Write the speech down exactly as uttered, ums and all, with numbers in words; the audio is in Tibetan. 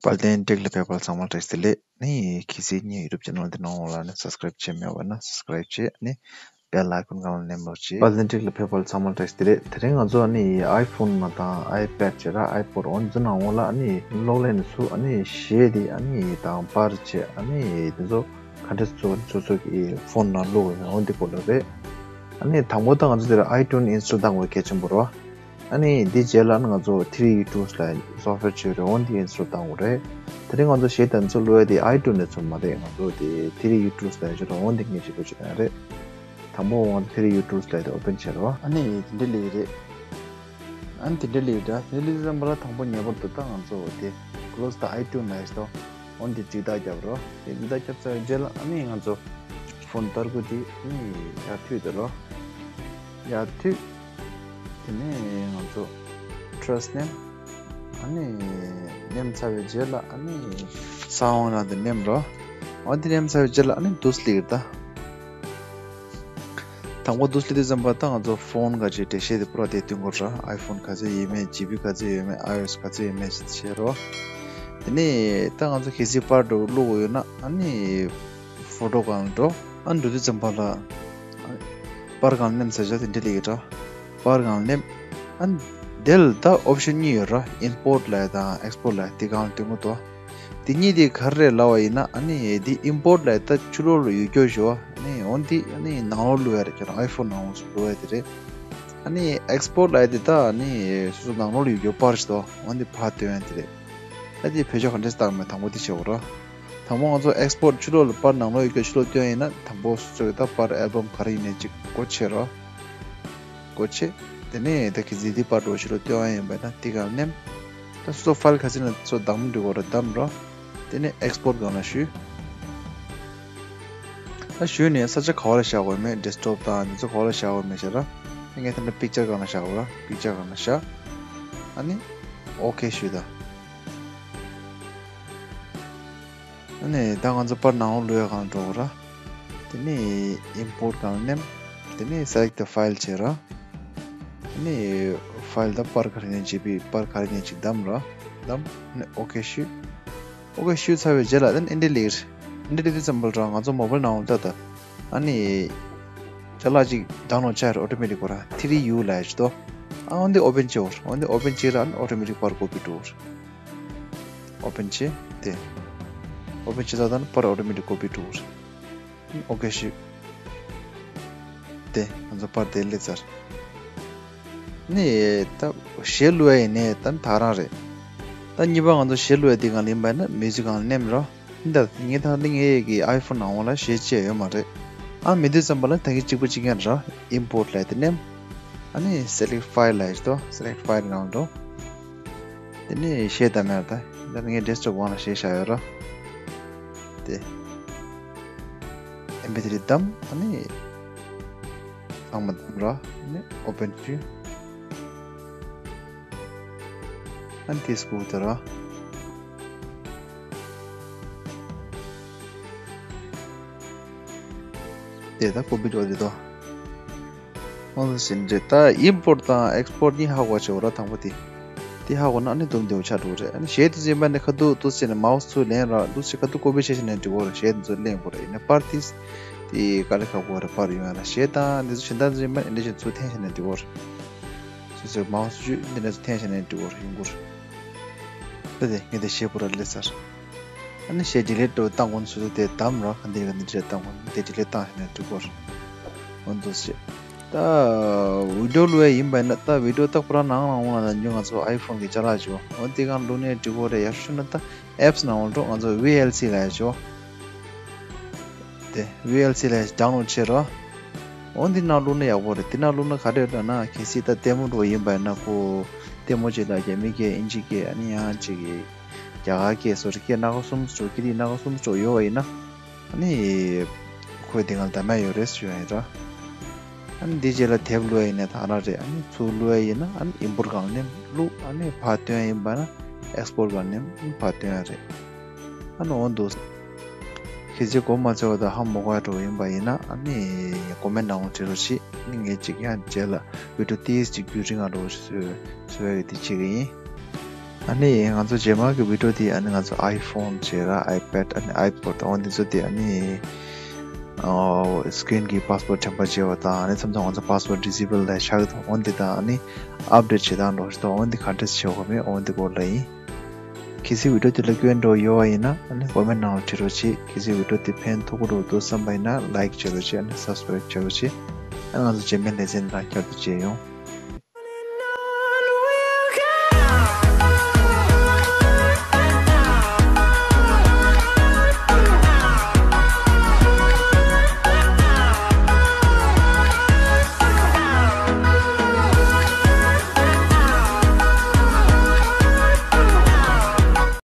དཔལ་ལྡན་ཊེག་ལ་ཕེབས་པར་ཚང་མ་བཀྲ་ཤིས་བདེ་ལེགས། ནི་གལ་སྲིད་ངའི་ཡུ་ཊུབ་ཅེ་ནལ་འདི་ནང་ལ་ནི་སབ་སི་ཀེ་རེབ་བྱས་མེད་པ་ན་སབ་སི་ཀེ་རེབ་བྱས། ནི་བེལ་ཨའི་ཀོན་སྒང་ལ་མནན་རོགས་བྱེད། དཔལ་ལྡན་ཊེག་ལ་ཕེབས་པར་ཚང་མ་བཀྲ་ཤིས་བདེ་ལེགས། དེ་རིང་ང་ཚོ་ནི་ཨའི་ཕོན་དང་ཨའི་པེ་ཌི་བྱས་ར་ཨའི་པོ་ཌི་འོ་འདི་ནང་འོག་ལ་ནི་གློག་ཀླད་ནས་ཚུར་ནི་གཞས་དེ་ནི་དང་པར་བྱས་ནི་དེ་ཚོ་ག་འདྲས་ཚུར་སོ་སོ་གི་ཕོན་ནང་བླུགས་ཡོད་འོ་འདི་སྐོར་ལ་རེད། ཨ་ནི་དང་པོ་ད་ང་ཚོ་དེ་ར་ཨའི་ཊུན་ཨིན་སི་ཊོལ་བཏང་དགོས་གལ་ཆེན་པོ་རེད། ཨ་ནི་འདི་རྗེས་ལ་ང་ཚོ་ཐི་རི་ཡུ་ཊུལ་ལབ་སོབ་ཝེར་ཅིག་ཡོད་རེད། འོ་འདི་ཨིན་སི་ཊོལ་བཏང་དགོས་རེད། དེ་རིང་ང་ཚོ་གཞས་དང་ཚོ་བླུགས་ཡ་དེ་ཨའི་ཊུན་ནས་ཚུར་མ་རེད། ང་ཚོ་དེ་ཐི་རི་ཡུ་ཊུལ་ལབ་ཡ་ཅིག་རེད། འོ་འདི་ངས་ཅིག་བེད་སྤྱོད་བཏང་ཡ་རེད། དང་པོ་ང་ཚོ་ཐི་རི་ཡུ་ཊུལ་ལབ་དེ་ཨོ་པན་བྱེད་རོགས། ཨ་ནི་དེ་འདྲ་ལེགས་རེད། ཨ་ནི་དེ་འདྲ་ལེགས་རེད། དེ་ལེགས་ཙམ་པ་ལ་དང་པོ་ངེས་པར་དུ་ད་ང་ཚོ་དེ་ཀློ་སི་ད་ཨའི་ཊུན་ལབ་ཡ་ཅིག་འོ་འདི་ཅིག་རྟགས་རྒྱབ་རོགས། དེ་ཅིག་རྟགས་རྒྱབ་ཚར་བའི་རྗེས་ལ་ཨ་ནི་ང་ཚོ་ཕོན་ཏར་གུ་དེ་ནི་ཡར་མཐུད་དེ་རོགས། ཡར་མཐུད། དེ་ནས་ང་ཚོ་ཊེ་རེ་སི་མནན། ཨ་ནི་མནན་ཚར་བའི་རྗེས་ལ་ཨ་ནི་ས་འོག་ལ་དེ་མནན་རོགས། ཨ་དེ་མནན་ཚར་བའི་རྗེས་ལ་ཨ་ནི་འདུག་སེ་སླེབས་ཀྱི་རེད་ད། དང་པོ་འདུག་སེ་སླེབས་དུས་ཙམ་པ་ད་ང་ཚོ་ཕོན་ག་ཅིག་འགྲེལ་བཤད་དེ་པུ་ར་དེ་སྟོན་དགོས་ར། ཨའི་ཕོན་ག་ཚོད་ཡོད་མེད། ཇི་བི་ག་ཚོད་ཡོད་མེད། ཨའི་ཨོ་ཨེས་ག་ཚོད་ཡོད་མེད་ཅེས་བྱེད་རོགས། དེ་ནས་ད་ང་ཚོ་གལ་སྲིད་པར་འདྲ་བོ་བླུགས་དགོས་ཡོད་ན་ཨ་ནི་ཕོ་ཊོ་སྒང་ལ་འགྲོ། ཨ་འགྲོ་དུས་ཙམ་པ་ལ་པར་སྒང་ལ་མནན་ཚར་བྱས་དེ་འདྲ་སླེབས་ཀྱི་རེད། པར་སྒང་ལ་མནན། ཨ་དེ་ལ་ད་ཨོབ་ཤན་གཉིས་ཡོད་ར། ཨིམ་པོར་ཊི་ལབ་ཡ་དང་ཨེགས་སི་པོར་ཊི་ལབ་ཡ། དེ་སྒང་ལ་སྟོན་གྱི་འདུག་དེ་གཉིས་དེ་ག་རེ་རེད་ལབ་པ་ཡིན་ན་ཨ་ནི་དེ་ཨིམ་པོར་ཊི་ལབ་ཡ་ད་ཕྱི་ལོགས་ལ་ཡོད་རྒྱུ་ཞིག་ཨ་ནི་འོ་འདི་ཨ་ནི་ནང་ལོགས་བླུགས་ཡ་རེད། ཁྱོད་རང་ཨའི་ཕོན་ནང་ལོགས་སུ་བླུགས་ཡ་དེ་རེད། ཨ་ནི་ཨེགས་སི་པོར་ཊི་ལབ་ཡ་དེ་ད་ཨ་ནི་སོ་སོ་ནང་ལོགས་ལ་ཡོད་རྒྱུ་པར་ཞིག་འདུག་འོ་འདི་ཕར་སྟོན་ཡ་དེ་རེད། ད་དེ་བེད་སྤྱོད་ག་འདྲས་བཏང་མེད་དང་པོ་དེ་བྱེད་དགོས་ར། དང་པོ་ང་ཚོ་ཨེགས་སི་པོར་ཊི་ཕྱི་ལོགས་ལ་པར་ནང་ལོགས་ཡོད་རྒྱུ་ཕྱི་ལོགས་སྟོན་ཡ་ཡིན་ན་དང་པོ་སོ་སོ་གི་ད་པར་ཨལ་བམ་ག་རེ་ཡིན་ནའི་ཅིག་སྒོ་ཕྱེ་ར། སྒོ་ཕྱེ། དེ་ནས་ད་གི་ཟི་དེ་པར་འདྲ་བོ་ཕྱི་ལོགས་སྟོན་ཡ་ཡིན་པ་ན་དེ་སྒང་ལ་མནན། ད་སོ་སོ་ཕའིལ་ག་ཚོད་ན་ཚོ་བདམས་འགྲོ་དགོས་ར། བདམས་ར། དེ་ནས་ཨེགས་སི་པོར་ཊི་སྒང་ལ་གཞུས། ད་གཞུས་ནས་ས་ཆ་ག་བ་ལ་བཞག་དགོས་མེད། ཌེ་སི་ཊོབ་དང་འདི་ཚོ་ག་བ་ལ་བཞག་དགོས་མེད་བྱས་ར། ངས་ད་ལྟ་པིག་ཅར་སྒང་ལ་བཞག་དགོས་ར། པིག་ཅར་སྒང་ལ་བཞག་ཨ་ནི་ཨོ་ཁེ་གཞུས་ད། ཨ་ནི་ད་ང་ཚོ་པར་ནང་ལོགས་བླུགས་ཡ་སྒང་ལ་འགྲོ་དགོས་ར། དེ་ནས་ཨིམ་པོར་ཊི་སྒང་ལ་མནན། དེ་ནས་སེ་ལེག་ཊི་ཕའིལ་བྱེད་ར། དེ་ནས་ཕའིལ་ད་པར་ག་རེ་ཡིན་ནའི་ཇི་བི་པར་ག་རེ་ཡིན་ནའི་ཅིག་བདམས་ར། བདམས། ཨ་ནི་ཨོ་ཁེ་གཞུས། ཨོ་ཁེ་གཞུས་ཚར་བའི་རྗེས་ལ་ད་ཨེ་འདྲ་སླེབས་ཀྱི་རེད། ཨེ་འདྲ་སླེབས་དུས་ཙམ་པ་ལ་ར་ང་ཚོ་མོ་བྷལ་ནང་ལ་ད་ད་ཨ་ནི་ཅ་ལག་ཅིག་ཌའུན་ལོཌ་བྱས་ར། ཨོ་ཊོ་མེ་ཊིག་སྒོ་ར་ཐི་རི་ཡུ་ལབ་ཡ་ཅིག་འདུག་ཨ་འོ་འདི་ཨོ་པན་བྱེད་དགོས་ར། འོ་འདི་ཨོ་པན་བྱས་ར་ཨ་ནི་ཨོ་ཊོ་མེ་ཊིག་པར་ཀོ་པི་འགྲོ་གི་རེད། ཨོ་པན་བྱས་ཏེ། ཨོ་པན་བྱས་ཚར་ད་ནི་པར་ཨོ་ཊོ་མེ་ཊིག་ཀོ་པི་འགྲོ་གི་རེད། ཨོ་ཁེ་གཞུས། ཏེ་ང་ཚོ་པར་དེ་སླེབས་ཚར། ནི་ད་གཞས་བླུགས་ཡ་ཡིན་ནའི་ད་ཐག་རང་རེད། ད་གཉིས་པ་ང་ཚོ་གཞས་བླུགས་ཡ་དེ་སྒང་ལ་ཡིན་པ་ན་མིའུ་ཟིག་སྒང་ལ་མནན་རོགས། འདི་ངས་ད་ནི་ངའི་གི་ཨའི་ཕོན་ནང་ལ་གཞས་བཅས་ཡོད་མ་རེད། ཨ་མི་འདུག་བསམ་པ་ལ་ད་གི་གཅིག་པ་གཅིག་རྐྱང་ར། ཨིམ་པོར་ཊི་ལབ་དེ་མནན། ཨ་ནི་སེ་ལེག་ཊི་ཕའིལ་ལབ་ཡ་ཅིག་འདུག་སེ་ལེག་ཊི་ཕའིལ་ནང་འགྲོ། དེ་ནས་གཞས་བདམས་ཡ་ད། ད་ངས་ཌེ་སི་ཊོབ་སྒང་ལ་གཞས་བཞག་ཡོད་ར། དེ། ཨེམ་པི་ཐི་རི་བདམས། ཨ་ནི་ཚང་མ་བདམས་ར། ཨ་ནི་ཨོ་པན་བྱས། ཨ་ནི་དེ་སྒུག་དེ་ར། དེ་ད་ཀོ་པི་འགྲོ་དེ་དོ། ཨོ་ཟིན་རེད། ད་ཨིམ་པོར་ཊི་དང་ཨེགས་སི་པོར་ཊི་གཉིས་ཧ་གོ་བྱེད་དགོས་ར། དང་པོ་དེ། དེ་ཧ་གོ་ན་ཨ་ནི་དུམ་བདེ་བོ་ཆགས་འགྲོ་གི་རེད། ཨ་ནི་གཞས་དེ་ཚོ་ཡིན་པ་ནི་ཁ་ཐུག་ཏུ་བྱས་ནས་མའོ་སི་ཚུར་ལེན་ར། འདུག་སེ་ཁ་ཐུག་ཀོ་པི་བྱས་བྱས་ནས་འབྲི་དགོས་ར། གཞས་དེ་ཚོ་ལེན་དགོས་ར། ཡིན་ན་པར་དེ་དེ་དཀའ་ལས་ཁག་པོ་རེད། པར་ཡོང་ཡ་ལ་གཞས་དང་འདི་ཚོ་གཞན་དག་ཚོ་ཡིན་པ་ནི་འདི་བཞིན་ཚུར་འཐེན་བྱས་ནས་འབྲི་དགོས་ར། སོ་སོའི་མའོ་སི་བརྒྱུད་འདི་འདྲ་ཚུར་འཐེན་བྱས་ནས་འབྲི་དགོས་ར། ཡོང་གི་རེད། ད་དེ་ངས་དེ་གཞས་པུ་ར་སླེབས་ཚར། ཨ་ནི་གཞས་ཌི་ལིཊ་འདྲ་བོ་བཏང་དགོས་ན་སོ་སོ་དེ་བདམས་ར། ག་འདི་ག་འདི་འདྲ་བཏང་དགོས་ན་དེ་ཌི་ལིཊ་བཏང་ནས་འགྲིག་གོ་ར། འོ་འདུག་སེ། ད་བི་ཌིའོ་བླུགས་ཡ་ཡིན་པ་ཡིན་ན་ད་བི་ཌིའོ་ད་པུ་ར་ནང་ནང་ལ་ཉོ། ང་ཚོ་ཨའི་ཕོན་གྱི་ཅ་ལག་ཅིག་འོ་དེ་སྒང་བླུགས་ནས་འགྲིག་གོ་རེད། ཡག་ཤོས་ན་ད་ཨེབ་སི་ནང་ལ་འགྲོ། ང་ཚོ་ཝི་ཨེལ་སི་ལབ་ཡ་ཅིག་འོ། དེ་ཝི་ཨེལ་སི་ལབ་ཡ་ཅིག་ཌའུན་ལོཌ་བྱས་ར། འོ་འདི་ནང་བླུགས་ན་ཡག་པོ་རེད། འདི་ནང་བླུགས་ན་ག་རེ་ཡོད་ལབ་ན་གལ་སྲིད་ད་ལྟད་མོ་འདྲ་བོ་ཡིན་པ་ཡིན་ན་ཁོ་ལྟད་མོ་ཅིག་ལ་རྒྱ་མི་སྐད་ཨིན་ཇི་སྐད་ཨ་ནི་ཡང་ཅིག་གི་རྒྱ་གར་སྐད་སོགས་སྐད་སྣ་ཁ་གསུམ་སོགས་སྐད་རིགས་སྣ་ཁ་གསུམ་སོགས་ཡོད་པ་ཡིན་ན། ཨ་ནི་ཁོས་དེ་སྒང་ལ་བདམས་ཡ་ཡོད་རེད་ཞུ་ཡ་ཡིན་ར། ཨ་ནི་འདི་རྗེས་ལ་དེབ་བླུགས་ཡ་ཡིན་ན་ད་ག་རང་རེད། ཨ་ནི་ཚུར་བླུགས་ཡ་ཡིན་ན་ཨ་ནི་ཨིམ་པོར་ཊི་སྒང་ནས་བླུགས། ཨ་ནི་ཕར་སྟོན་ཡ་ཡིན་པ་ན་ཨེགས་སི་པོར་ཊི་སྒང་ནས་ཕར་སྟོན་ཡ་རེད། ཨ་ནི་འོ་འདུག་གལ་སྲིད་མགོ་མ་ཚོས་པ་དང་ཧ་མ་གོ་ཡ་འདྲ་བོ་ཡིན་པ་ཡིན་ན་ཨ་ནི་ཀོ་མེན་ཊི་ནང་ལ་བྲིས་རོགས་བྱེད། ཨ་ནི་ངས་ཅིག་ཡང་རྗེས་ལ་བི་ཌིའོ་ཏོག་ཙམ་ཅིག་རྒྱུན་རིང་ང་འདྲ་བོ་ཞིག་བཟོ་བཟོ་ཡ་གི་དེ་བྱེད་ཀྱི་ཡིན། ཨ་ནི་ང་ཚོ་རྗེས་མ་གི་བི་ཌི་ཡོ་དེ་ཨ་ནི་ང་ཚོ་iPhone་བྱས་ར་iPad་ཨ་ནི་iPod་འོ་འདི་ཚོ་དེ་ཨ་ནི་screen་གི་password་དྲན་པ་བྱས་པ་དང་ཨ་ནི་མཚམས་མཚམས་ང་ཚོ་password disable་ལ་ཆགས་འདུག་འོ་འདི་དང་ཨ་ནི་update་བྱེད་སྟངས་འདྲ་ཞིག་འདུག་འོ་འདི་ག་འདྲས་བྱེད་དགོས་མིན་འོ་འདི་སྐོར་ལ་ཡིན། གལ་སྲིད་བི་ཌི་ཡོ་དེ་ལ་སྐྱོན་འདྲ་ཡོད་པ་ཡིན་ན་ཨ་ནི་ཀོ་མེན་ནང་ལ་བྲིས་རོགས་བྱེད། གལ་སྲིད་བི་ཌི་ཡོ་དེ་ཕན་ཐོགས་ཀྱི་འདུག་བསམ་པ་ཡིན་ན་like་བྱེད་རོགས་བྱེད། ཨ་ནི་subscribe་བྱེད་རོགས་བྱེད། ཨ་ནི་ང་ཚོ་རྗེས་མའི་ལེ་ཚན་ནང་བསྐྱར་དུ་མཇལ་ཡོང་།